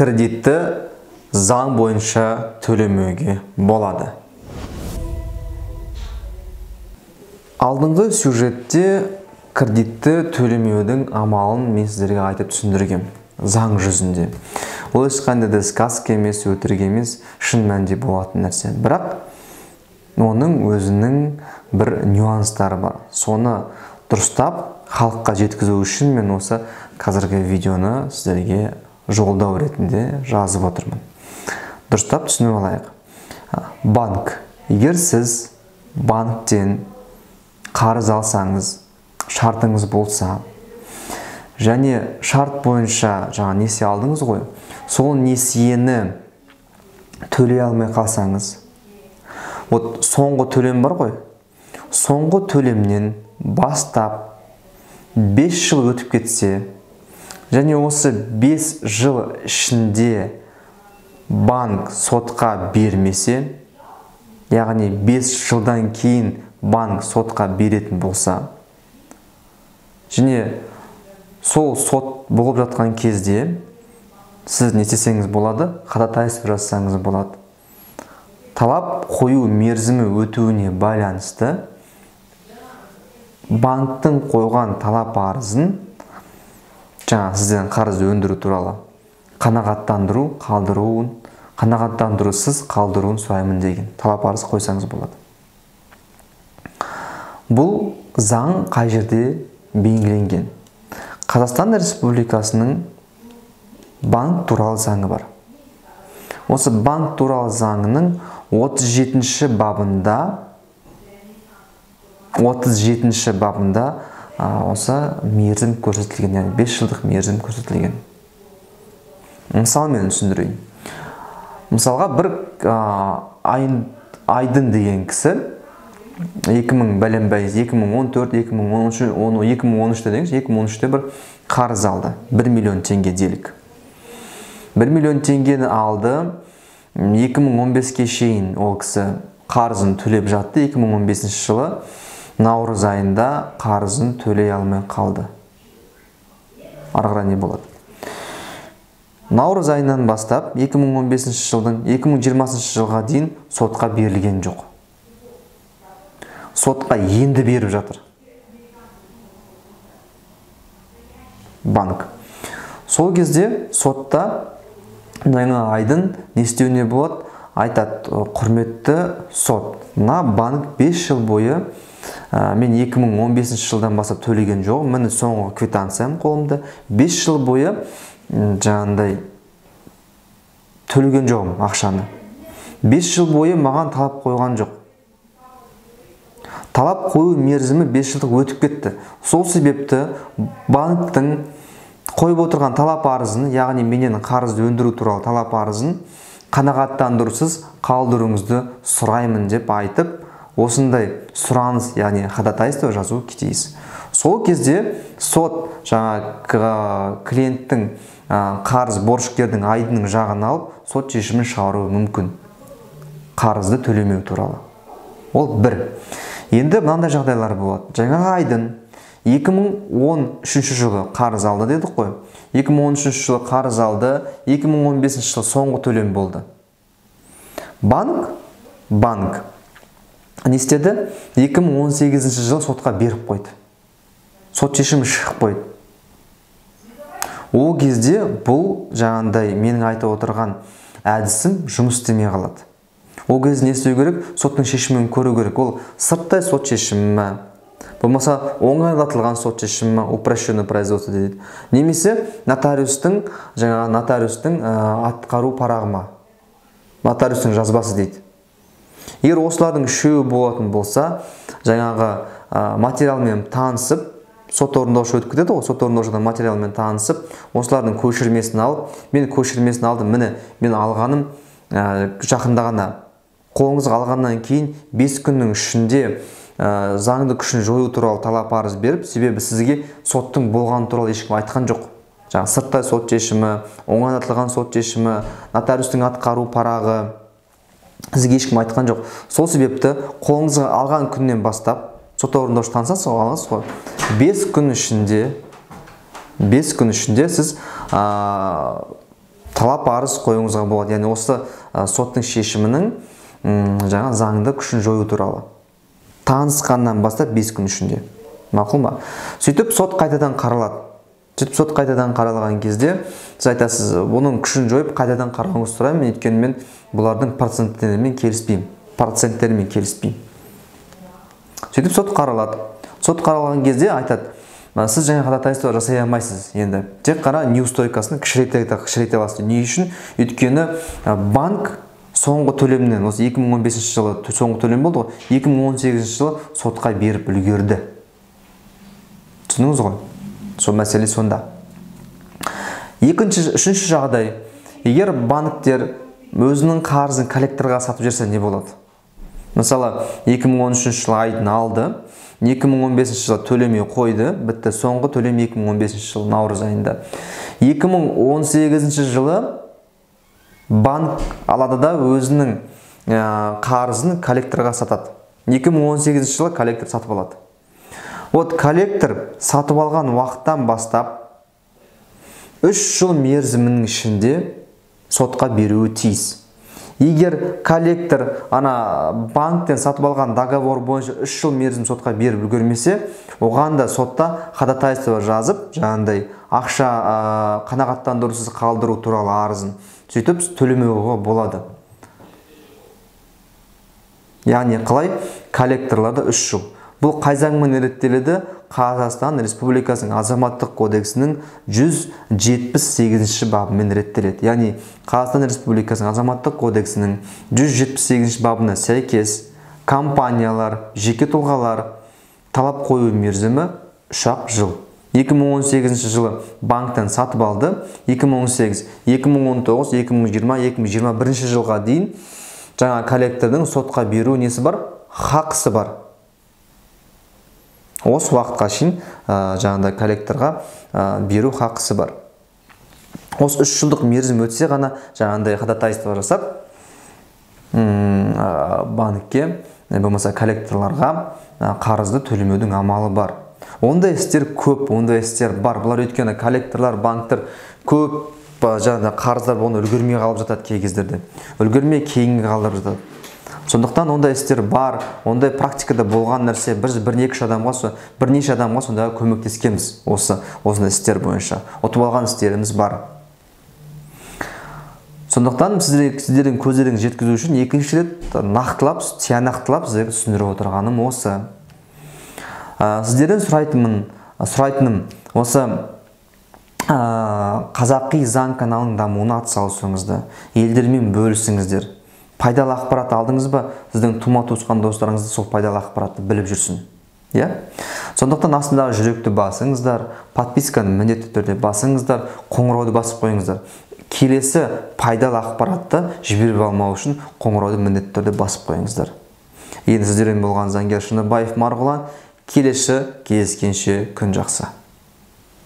кредитті заң бойынша төлемеуге болады. Алдыңғы сюжетте кредитті төлемеудің амалын мен сіздерге айтып түсіндіргем. Заң жүзінде. Ол ешқандай да сказка емес, өтірік емес, шын мәнінде болатын нәрсе. Бірақ оның өзінің бір нюанстары бар. Соны дұрыстап халыққа жеткізу үшін мен осы қазіргі видеоны сіздерге жолдау ретінде жазып отырмын. Дұрыстап түсініп алайық. Банк. Егер сіз банктен қарыз алсаңыз, шартыңыз болса, және шарт бойынша жаңа несие алдыңыз ғой, сол несиені төлей алмай қалсаңыз, вот соңғы төлем бар ғой, соңғы төлемнен бастап 5 жыл өтіп кетсе, және осы 5 жыл ішінде банк сотқа бермесе, яғни 5 жылдан кейін банк сотқа беретін болса, және сол сот болып жатқан кезде сіз не істесеңіз болады, ходатайство жазсаңыз болады. Талап қою мерзімі өтуіне байланысты банктың қойған талап арызын, жаңа сізден қарызды өндіру туралы, қанағаттандыру қалдыруын, қанағаттандырусыз қалдыруын сұраймын деген талап арыз қойсаңыз болады. Бұл заң қай жерде белгіленген? Қазақстан Республикасының банк туралы заңы бар. Осы банк туралы заңының 37-ші бабында 37-ші бабында осы мерзім көрсетілген, яғни 5 жылдық мерзім көрсетілген. Мысалмен түсіндірейін. Мысалға бір Айдын деген кісі 2000 бәленбай 2014, 2013, 2013-те деңіз, 2013-те бір қарыз алды. 1 миллион теңге делік. 1 миллион теңгені алды. 2015-ке шейін ол кісі қарызын төлеп жатты. 2015 жылы наурыз айында қарызын төлей алмай қалды. Ары қарай не болады? Наурыз айынан бастап 2015 жылдың 2020 жылға дейін сотқа берілген жоқ. Сотқа енді беріп жатыр банк. Сол кезде сотта жаңа Айдын не істеуіне болады? Айтады: құрметті сот, мына банк 5 жыл бойы мен 2015 жылдан бастап төлеген жоқ, міне соңғы квитанциям қолымда, 5 жыл бойы жаңағындай төлеген жоқпын ақшаны. 5 жыл бойы маған талап қойған жоқ. Талап қою мерзімі 5 жылдық өтіп кетті. Сол себепті банктің қойып отырған талап арызын, яғни менен қарызды өндіру туралы талап арызын қанағаттандырусыз қалдыруыңызды сұраймын деп айтып, осындай сұраныс, яғни ходатайство жазу тиіс. Сол кезде сот жаңа клиенттің, қарыз борышкердің Айдынның жағын алып, сот шешімін шығаруы мүмкін. Қарызды төлемеу туралы. Ол бір. Енді мынандай жағдайлар болады. Жаңағы Айдын 2013 жылы қарыз алды дедік қой. 2013 жылы қарыз алды, 2015 жылы соңғы төлем болды. Банк не істеді? 2018 жылы сотқа беріп қойды. Сот шешімі шығып қойды. Ол кезде бұл жаңағындай менің айтып отырған әдісім жұмыс істемей қалады. Ол кезде не істеу керек? Соттың шешімін көру керек. Ол сырттай сот шешімі, болмаса оңайлатылған сот шешімі, упрощенное производство дейді. Немесе нотариустың, жаңағы нотариустың атқару парағы ма? Нотариустың жазбасы дейді. Егер осылардың үшеуі болатын болса, жаңағы материалмен танысып, сот орындаушы өтіп кетеді ғой, сот орындаушыдан материалмен танысып, осылардың көшірмесін алып, мен көшірмесін алдым, міне мен алғаным жақында ғана, қолыңызға алғаннан кейін 5 күннің ішінде заңды күшін жою туралы талап арыз беріп, себебі сізге соттың болғаны туралы ешкім айтқан жоқ. Жаңа сырттай сот шешімі, оңайлатылған сот шешімі, нотариустың атқару парағы сізге ешкім айтқан жоқ. Сол себепті қолыңызға алған күннен бастап сот орындаушы танысасыз ғой, аласыз ғой. 5 күн ішінде, 5 күн ішінде сіз Талап арыз қоюыңызға болады. Яғни осы соттың шешімінің жаңа заңды күшін жою туралы. Танысқаннан бастап 5 күн ішінде. Мақұл ма? Сөйтіп сот қайтадан қаралады. Сөйтіп сот қайтадан қаралған кезде сіз айтасыз, оның күшін жойып қайтадан қарауыңызды сұраймын, өйткені мен бұлардың проценттерімен келіспеймін. Проценттерімен келіспеймін. Сөйтіп сот қаралады. Сот қаралған кезде айтады, сіз жаңа ходатайство жасай алмайсыз енді. Тек қана неустойкасын кішірейте аласыз. Не үшін? Өйткені банк соңғы төлемнен, осы 2015 жылы соңғы төлем болды ғой, 2018 жылы сотқа беріп үлгерді. Түсіндіңіз ғой? Сол мәселе сонда. Екінші, үшінші жағдай, егер банктер өзінің қарызын коллекторға сатып жіберсе не болады? Мысалы, 2013 жылы айдын алды, 2015 жылы төлемей қойды, бітті, соңғы төлем 2015 жылы наурыз айында. 2018 жылы банк алады да өзінің қарызын коллекторға сатады. 2018 жылы коллектор сатып алады. Вот коллектор сатып алған уақыттан бастап 3 жыл мерзімінің ішінде сотқа беруі тиіс. Егер коллектор ана банктен сатып алған договор бойынша 3 жыл мерзім сотқа беріп үлгермесе, оған да сотта ходатайство жазып, жаңағындай ақша қанағаттандырусыз қалдыру туралы арызын сөйтіп төлемеуге болады. Яғни қалай? Коллекторларда 3 жыл. Бұл қай заңмен реттеледі? Қазақстан Республикасының Азаматтық кодексінің 178 бабымен реттеледі. Яғни Қазақстан Республикасының Азаматтық кодексінің 178 бабына сәйкес компаниялар, жеке тұлғалар талап қою мерзімі 3 жыл. 2018 жылы банктен сатып алды. 2018, 2019, 2020, 2021 жылға дейін жаңа коллектордың сотқа беру несі бар? Хақысы бар. Осы уақытқа шейін жаңағыдай коллекторға беру хақысы бар. Осы 3 жылдық мерзім өтсе ғана жаңағындай ходатайство жасап, банкке, болмаса коллекторларға қарызды төлемеудің амалы бар. Ондай істер көп, ондай істер бар. Бұлар өйткені коллекторлар, банктер көп жаңағыдай қарыздар оны үлгермей қалып жатады кей кездерде. Үлгермей кейінге қалдырып жатады. Сондықтан ондай істер бар, ондай практикада болған нәрсе, біз бірнеше адамға сонда көмектескенбіз осындай істер бойынша. Ұтып алған істеріміз бар. Сондықтан сіздердің көздеріңізді жеткізу үшін екінші рет нақтылап, тиянақтылап сіздерге түсіндіріп отырғаным осы. Сіздерден сұрайтыным осы Қазақи заң каналының дамуына атсалысуыңызды, елдермен бөлісіңіздер. Пайдалы ақпарат алдыңыз ба, сіздің тума туысқан достарыңыз сол пайдалы ақпаратты біліп жүрсін. Иә? Сондықтан астындағы жүректі басыңыздар, подписканы міндетті түрде басыңыздар, қоңырауды басып қойыңыздар. Келесі пайдалы ақпаратты жіберіп алмау үшін қоңырауды міндетті түрде басып қойыңыздар. Енді сіздермен болған заңгер Шыныбаев Марғұлан, келесі кездескенше күн жақсы.